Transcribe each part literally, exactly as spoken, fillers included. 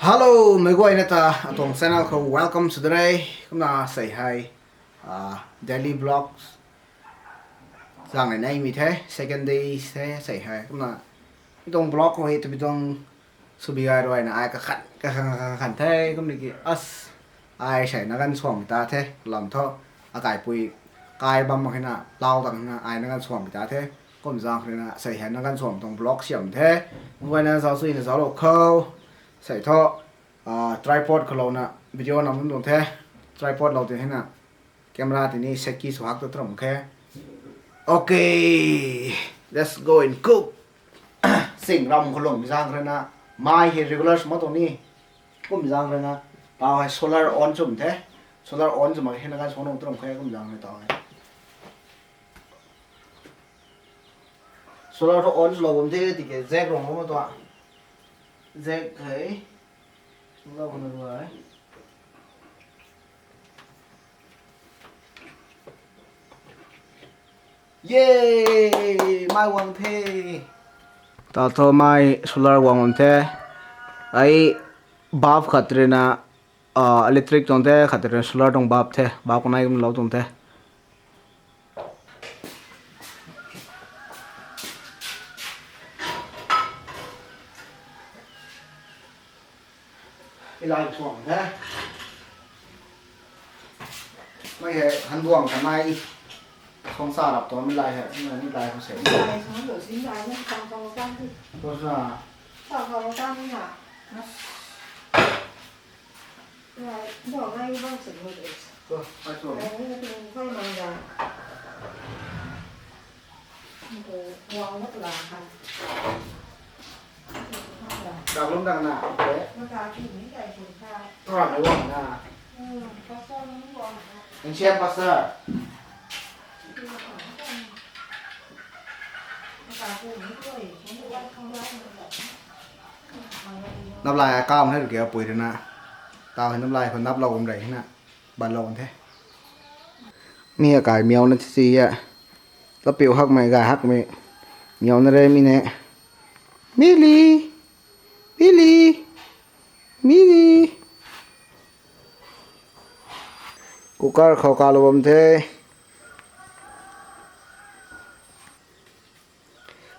Hello, meic guayna ta atuang channel khou welcome sw da re. Kumna sei hei, ah, daily vlogs zang nei mei the, second day the sei hei. Kumna mi tuang vlog khou hei tabui tuang sw bi gay ruina ai kakhan kakhan kakhan the. Kumna ki as ai sei na ganv suang ta the lam thu akaipui kai bam mak hina lau tang hina ai na ganv suang ta the. Kum zang khou rui na sei hei na ganv suang tuang vlog siam the. Meic guayna zauc sui na zauc lou khou sei thu, ah, tripod khou lou na video nam tuang the. Tripod lou ti hina camera tini seki sw hak ta tram khe. Okay, let's go and cook. Sing ram khou lung zang khou rui na mai hei regular sw mak tuang ni. Kum zang khou rui na tau hei solar on sw the. Solar on sw mak hei na ganv suang nung tram khe kum zang khou rui tau hei. Solar thu on swlou bam the tiki jack rong bam tua. Jack hei. Swlou bam na ruai. Yay! Mai wang the. Ta thu mai solar wang bam the. Ai bulb khat rui na, ah, electric tuang the, khat rui na solar tuang bulb the. Bulb kanei kum lou tuang the. Ilai chuang the. Mei hei han buang kanei. Song sa rap tuang mi lai hei, mi lai hei sei. Lai song lo sin lai na, sang sang lo kan di. Ko sa. Sang sang lo kan di na. Lai, no, lai bang sing lo de. Ko, ai chuang. Lai ni na ting kai mang da. Ko, wang lo la kan. Dak lum dang na, okay. Mata ki ni kai sing kai. Tua na wang na. Hmm, pastor ni wang na. Ancient pastor. Naplai akam hei rukia pui rui na. Tau hei naplai khou naplou kum rei hei na. Banlou kan the. Mi akai miau na si si ya. Lapiu hakmei, gay hakmei. Miau na re mi ne. Mili. Mili. Mili. Cooker khou kalou bam the.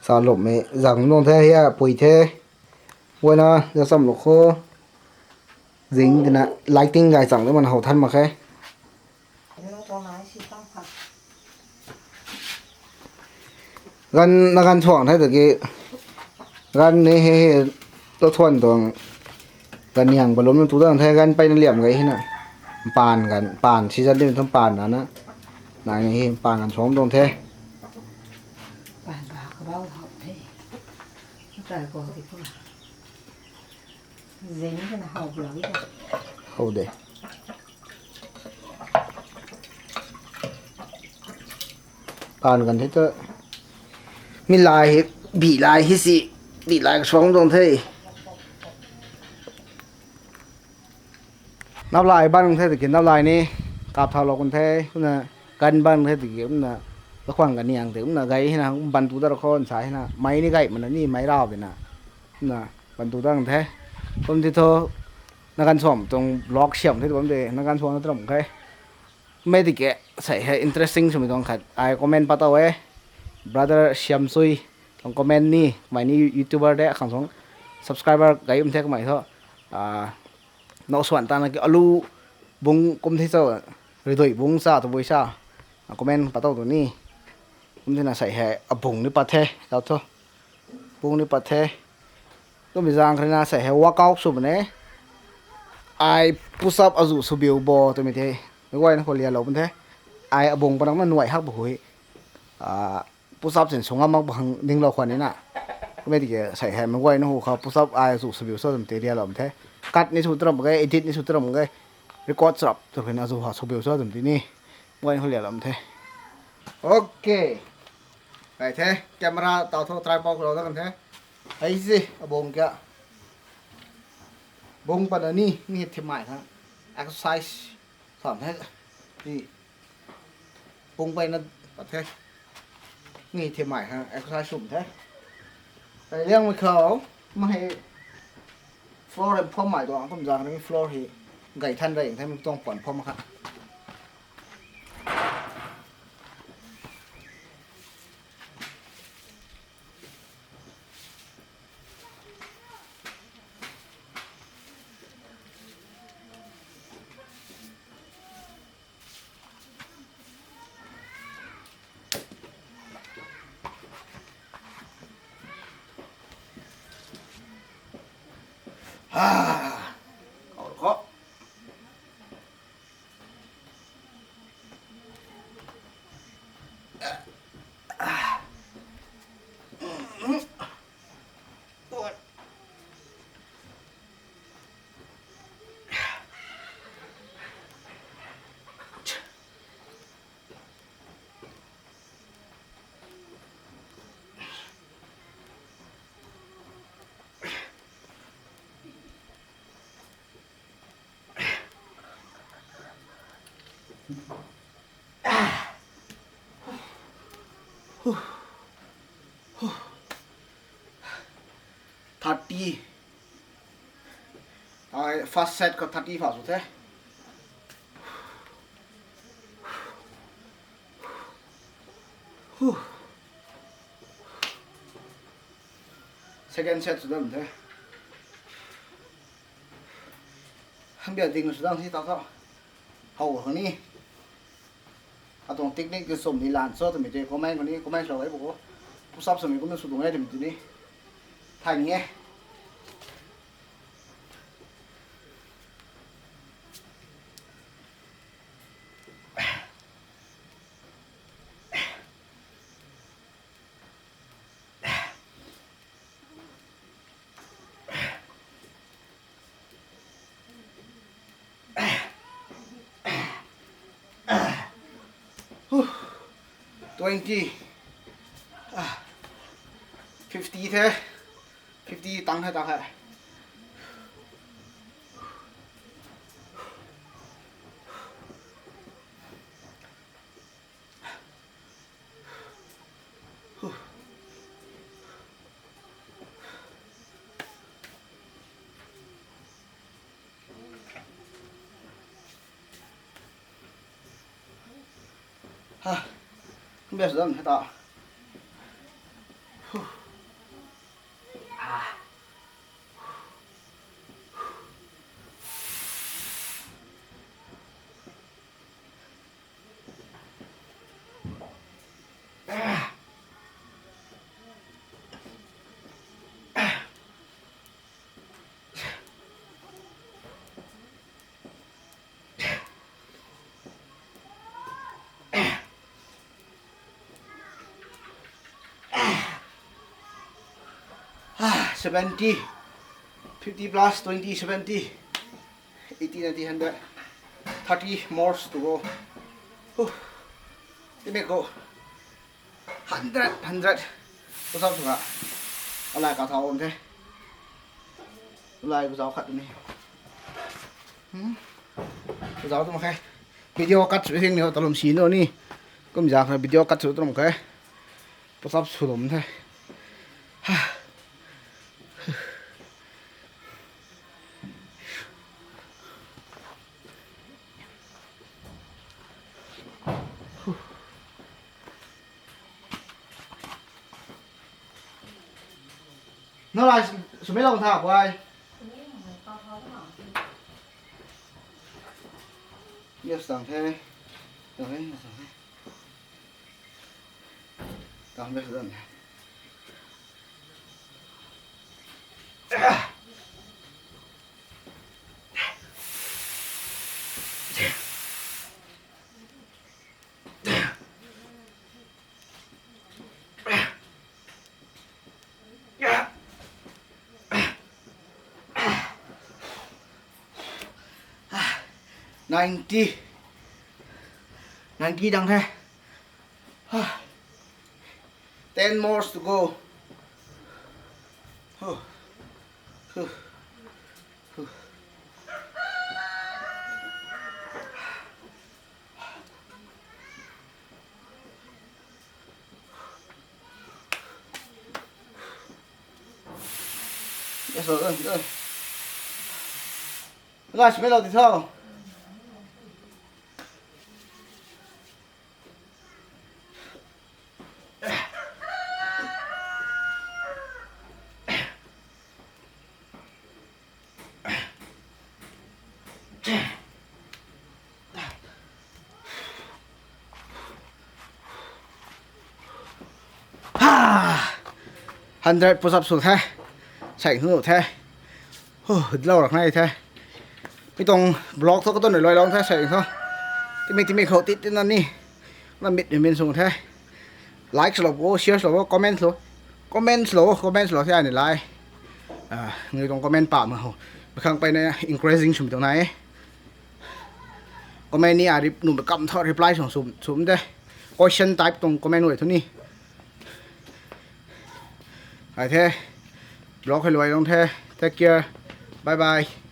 Sa lupmei zang nung the, hia pui the. Guayna, za cham lou khou. Zing tina lighting gay chang de man how than mak khe. Ganv na ganv thuang the tiki. Ganv ni he he to thuan tuang. Ganv niang balum na tu dang the ganv pei na liam gay hina. Pan ganv, pan season di thum pan na na. Nai ni he pan ganv suang tuang the. Pan ba kabau hau the. Try ko di ko. Zing kana hau blau de. Hau de. Pan kan the ta. Mi lai hi, bi lai hi si, bi lai suang tuang the. Naplai ban the tiki naplai ni kap thau lou kan the, kumna kan ban the tiki kumna lakhwan kan niang the, kumna gay hina ban tu dar khou nsa hina, mai ni gay mana ni mai rau de na. Kumna ban tu dar the. Kum ti thu, na ganv suang tuang vlog siam the bam de, na ganv suang na tram khe. Mei tiki, sei hei interesting swmei tuang khat. Ai comment pat tau e. Brother Siam Sui, tuang comment ni, kamei ni YouTuber de, khang suang subscriber gay um the kamei thu. Ah, nau suan ta na ki alu bung kum the cho, ridui bung cha tu bui cha. Ah, comment pat tau tu ni. Kum the na sei hei, abung ni pat the, tau thu. Bung ni pat the. Tumei zang khou rui na sei hei workout sw bam e. Ai push up azu sw biu bo twmei the. Meic guayna khou lia lou bam the. Ai abung panak na nuai hak bu hui. Ah, push up sin sw ngam mak bang ding lou khwan ni na. Kumei tiki sei hei meic guayna hu khou push up ai azu sw biu cho twmei tei lia lou bam the. Cut ni sw tram ge, edit ni sw tram ge. Record sw rap tu khou na azu ha sw biu cho twmei tei ni. Meic guayna khou lia lou bam the. Okay. Kai the, camera tau thu tripod khou lou da kan the. Hei si, abung kia. Bung pat na ni, ni thimai kha. Exercise. Sam the. Ni. Bung pei na pat the. Ni thimai kha, exercise sum the. Kai liang mei khou, ma hei Floor hei pham mai tuang, kum zang ni floor hei gay than rey, thei mi tuang puan pham kha. Thirty. Ai, first set khou thirty fa sw the. Second set sw dam the. Hang bia ding sw dam si tau tau. How khang ni. Atuang technique ti sum ni lan cho twmei tei comment khou ni, comment sw e bo ko. Push up swmei kumna sw tuang e twmei tei ni. Thay ni e. Twenty. Ah. Fifty the. Fifty tang the, tang the. Ha. Best done, hei ta. Ah, seventy. Fifty plus twenty, seventy. Eighty, ninety, hundred. Thirty more to go. Huh. Ti me ko. Hundred, hundred. Ko sa sw nga. Alai ka thau om the. Alai ko zau khat ni. Hmm. Ko zau tu mak khe. Video cut sw hing ni ho, talum si no ni. Kum zang kha video cut sw tu mak khe. Push up sw lum the. Ha. Nalai sumei lou tha, boy. Yes, tang the. Tang the, yes, tang the. Tang the, tang the. Ninety. Ninety dang the. Ten more to go. Yes, sir. Yes, sir. Guys, mei lou ti tho. Hundred push up sw the. Sei nu the. Hu, dlou rak nai the. Mi tuang vlog thu katuang rui luailou the sei thu. Timi timi khou tit tina ni. Na mit ni min sw the. Like swlou o, share swlou o, comment swlou. Comment swlou o, comment swlou the ai ni lai. Ah, nui tuang comment pam ho. Makhang peyna encouraging swmei tuang nai e. Comment ni a rep- nuh kam thu reply sw sw, sw de. Question type tuang comment guay thu ni. Ai the. Vlog hei luailou the. Take care. Bye bye.